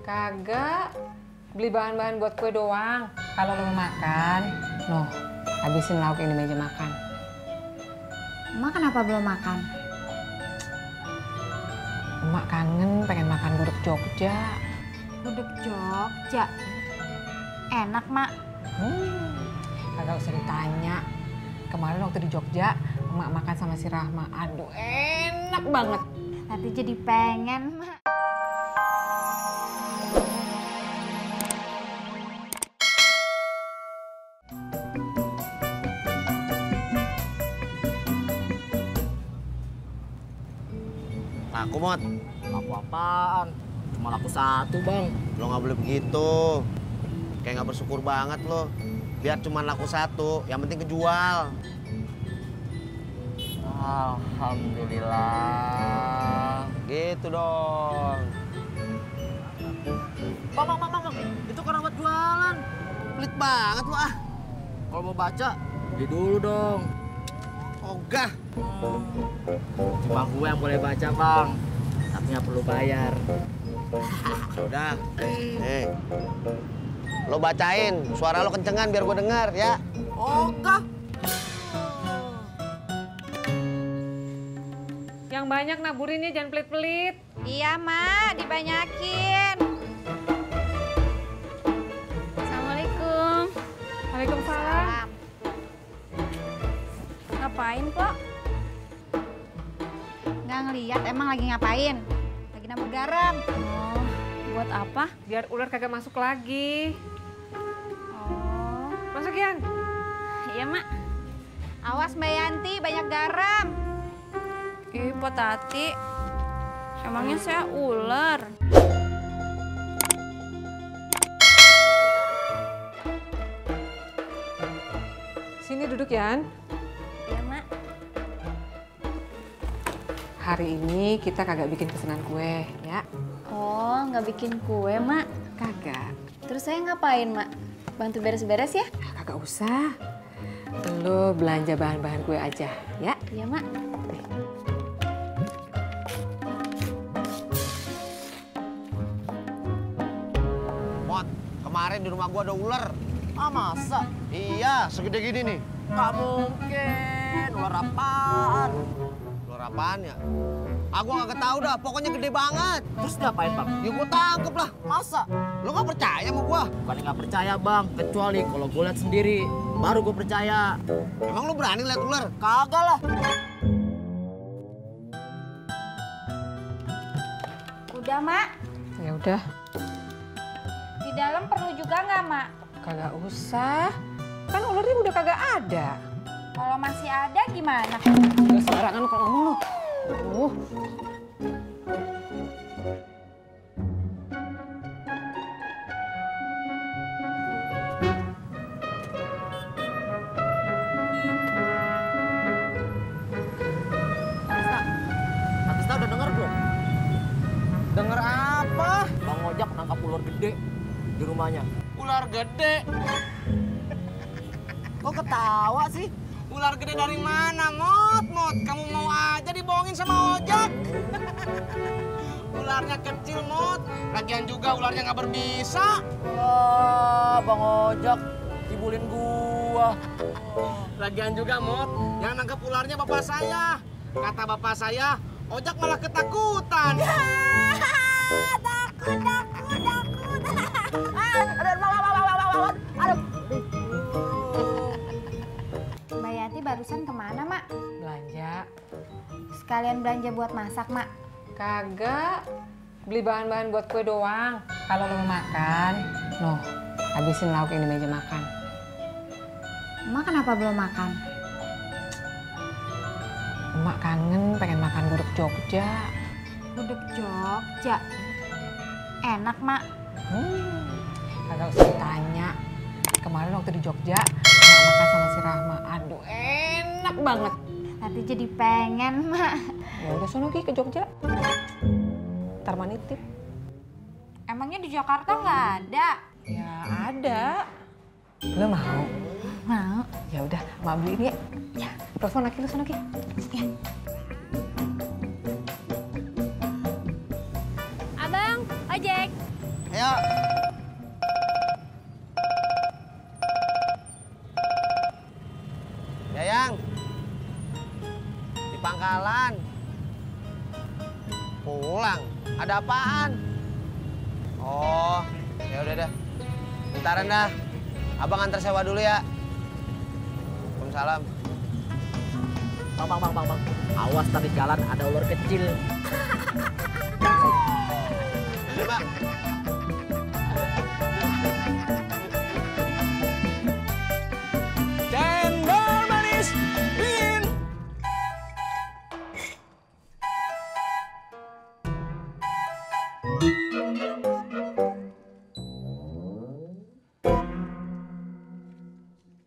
Kagak, beli bahan-bahan buat kue doang. Kalau lo mau makan, noh, habisin lauk yang di meja makan. Emak kenapa belum makan? Emak kangen pengen makan gudeg Jogja. Gudeg Jogja? Enak, Mak. Kagak usah ditanya. Kemarin waktu di Jogja, emak makan sama si Rahma. Aduh, enak banget. Tadi jadi pengen, Mak. Laku, Mot. Laku apaan? Cuma laku satu, Bang. Lo nggak boleh begitu. Kayak nggak bersyukur banget lo. Biar cuma laku satu, yang penting kejual. Alhamdulillah. Gitu dong. Bang. Itu kan buat jualan. Pelit banget lo ah. Kalau mau baca, beli dulu dong. Ogah. Cuma gue yang boleh baca, Bang. Tapi nggak perlu bayar. Udah. Lo bacain, suara lo kencengan biar gue dengar ya. Ogah. Yang banyak naburinnya, jangan pelit-pelit. Iya, Mak. Dibanyakin. Assalamualaikum. Waalaikumsalam. Ngapain, Pok? Nggak ngeliat, emang lagi ngapain? Lagi nabur garam. Oh, buat apa? Biar ular kagak masuk lagi. Oh, Masuk, Yang. iya, Mak. Awas, Mbak Yanti, banyak garam. Ih, Pak Tati. Emangnya saya ular? Sini duduk, Yan. Iya, Mak. Hari ini kita kagak bikin pesanan kue, ya? Oh, nggak bikin kue, Mak. Kagak. Terus saya ngapain, Mak? Bantu beres-beres ya? Kagak usah. Lo belanja bahan-bahan kue aja, ya? Iya, Mak. Mot, kemarin di rumah gua ada ular. Ah, masa? Iya, segede gini nih. Nggak mungkin. Ular apaan? Ular apaan ya? Ah, gua nggak tahu dah. Pokoknya gede banget. Terus diapain, Bang? Ya gua tangkep lah. Masa? Lo nggak percaya sama gua? Bukannya nggak percaya, Bang. Kecuali kalau gue lihat sendiri, baru gue percaya. Emang lo berani lihat ular? Kagak lah. Udah, Mak. Ya udah, Di dalam perlu juga nggak, Mak? kagak usah. Kan ularnya udah kagak ada. Kalau masih ada gimana? Udah sembarangan kalau ngomong lo. Kak Tisna udah denger belum? Dengar apa? Bang Ojak nangkap ular gede di rumahnya. Ular gede. Kok ketawa sih? Ular gede dari mana, Mot? Kamu mau aja dibohongin sama Ojak. Ularnya kecil, Mot. Lagian juga ularnya nggak berbisa. Wah, Bang Ojak dibulin gua. Lagian juga, Mot, yang nangkep ularnya bapak saya. Kata bapak saya, Ojak malah ketakutan. Mbak Yanti barusan kemana, Mak? Belanja. Sekalian belanja buat masak, Mak. Kagak, beli bahan-bahan buat kue doang. Kalau lo mau makan, noh, habisin lauk yang di meja makan. Emak kenapa belum makan? Emak kangen pengen makan gudeg Jogja. Gudeg Jogja? Enak, Mak. Kagak usah ditanya. Kemarin waktu di Jogja, emak makan sama si Rahma. Aduh, enak banget. Tadi jadi pengen, Mak. Ya udah sono Ki ke Jogja. Ntar Ma nitip. Emangnya di Jakarta nggak ada? Ya ada. Lo mau? Mau. Ya udah, Mak beliin ya. Ya, telepon laki lu sono Ki. Ya. Abang, ojek. Ayo. Yayang. Di pangkalan. Pulang. Ada apaan? Oh, ya udah dah. Bentaran dah. Abang antar sewa dulu ya. Waalaikumsalam. Bang. Awas tadi jalan ada ular kecil. Ini, Bang. Cendol manis dingin.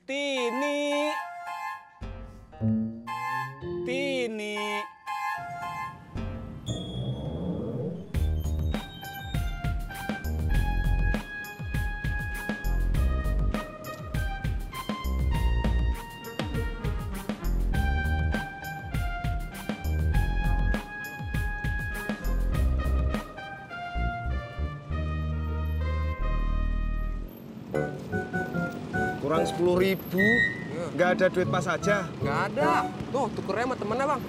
Tini. Kurang 10.000, nggak ada duit pas aja. Nggak ada. Tuh, tukernya sama temennya, Bang.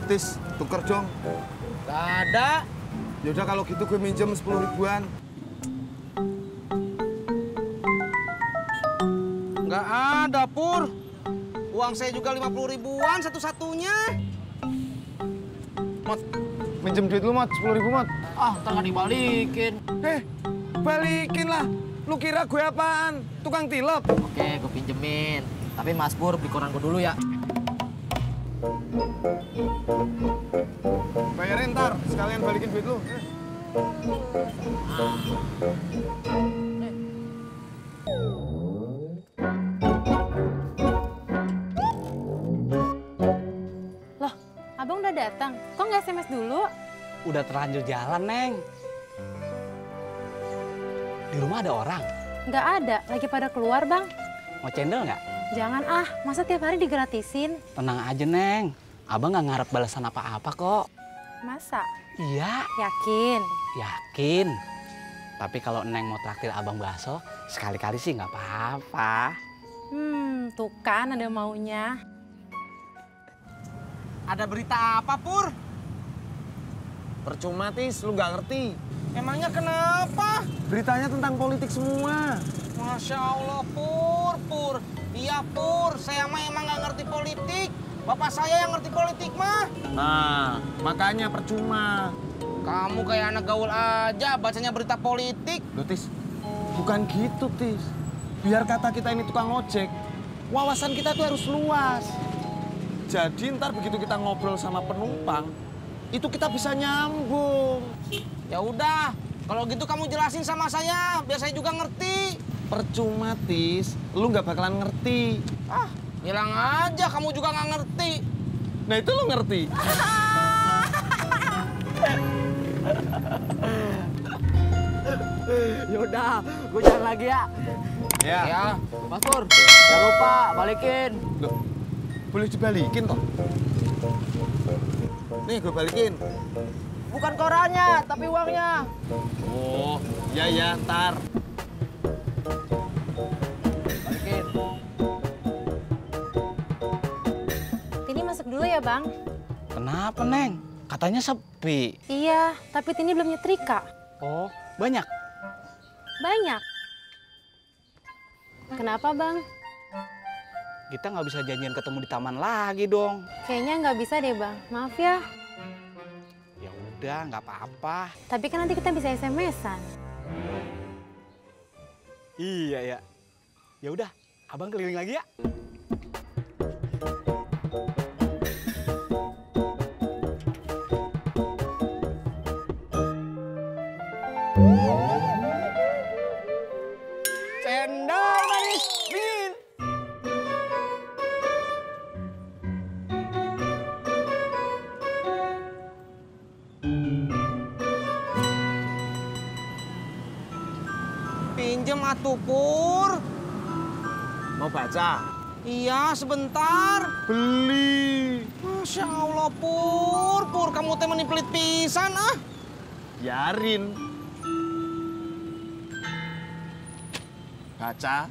Tis, tuker dong. Gak ada. Yaudah kalau gitu gue minjem 10 ribuan. Gak ada, Pur. Uang saya juga 50 ribuan satu-satunya. Mot, minjem duit lu, Mot, 10 ribu, Mot. Ah, ntar nggak dibalikin. Balikin lah. Lu kira gue apaan? Tukang tilep? Oke, gue pinjemin. Tapi Mas Pur beli koran gue dulu ya. Bayarin ntar, sekalian balikin duit lu. Loh, abang udah datang. Kok nggak SMS dulu? Udah terlanjur jalan, Neng. Di rumah ada orang. Nggak ada, lagi pada keluar bang. Mau cendol nggak? Jangan ah, masa tiap hari digratisin? Tenang aja, Neng. Abang nggak ngarep balasan apa-apa kok. Masa? Iya, Yakin? yakin. Tapi kalau Neng mau traktir abang bakso, sekali-kali sih nggak apa-apa. Tuh kan ada maunya. Ada berita apa, Pur? Percuma, Tis, lu nggak ngerti. Emangnya kenapa? Beritanya tentang politik semua. Masya Allah, Pur. Iya, Pur. Saya mah emang nggak ngerti politik. Bapak saya yang ngerti politik mah. Nah, makanya percuma. Kamu kayak anak gaul aja bacanya berita politik. Loh, Tis, bukan gitu, Tis. Biar kata kita ini tukang ojek, wawasan kita tuh harus luas. Jadi ntar begitu kita ngobrol sama penumpang, itu kita bisa nyambung. Ya udah, kalau gitu kamu jelasin sama saya, biar saya juga ngerti. Percuma, Tis, lu nggak bakalan ngerti. Ah, bilang aja kamu juga nggak ngerti. Nah itu lu ngerti. Yaudah, gue jalan lagi ya. Ya. Mas Pur, jangan lupa balikin. Loh, boleh dibalikin toh? Nih gue balikin. Bukan korannya, tapi uangnya. Oh, ya, ntar. Balikin. Tini masuk dulu ya bang. Kenapa, Neng? Katanya sepi. Iya, tapi Tini belum nyetrika. Oh, banyak? Banyak. Kenapa bang? Kita nggak bisa janjian ketemu di taman lagi dong. Kayaknya nggak bisa deh bang. Maaf ya. Ya udah, nggak apa-apa. Tapi kan nanti kita bisa SMS-an. Iya ya. Ya udah, abang keliling lagi ya. Cendol manis dingin. Pinjem atuh, Pur. Mau baca? Iya, sebentar. Beli. Masya Allah, Pur, kamu teh menipelit pisan ah. Biarin. Baca.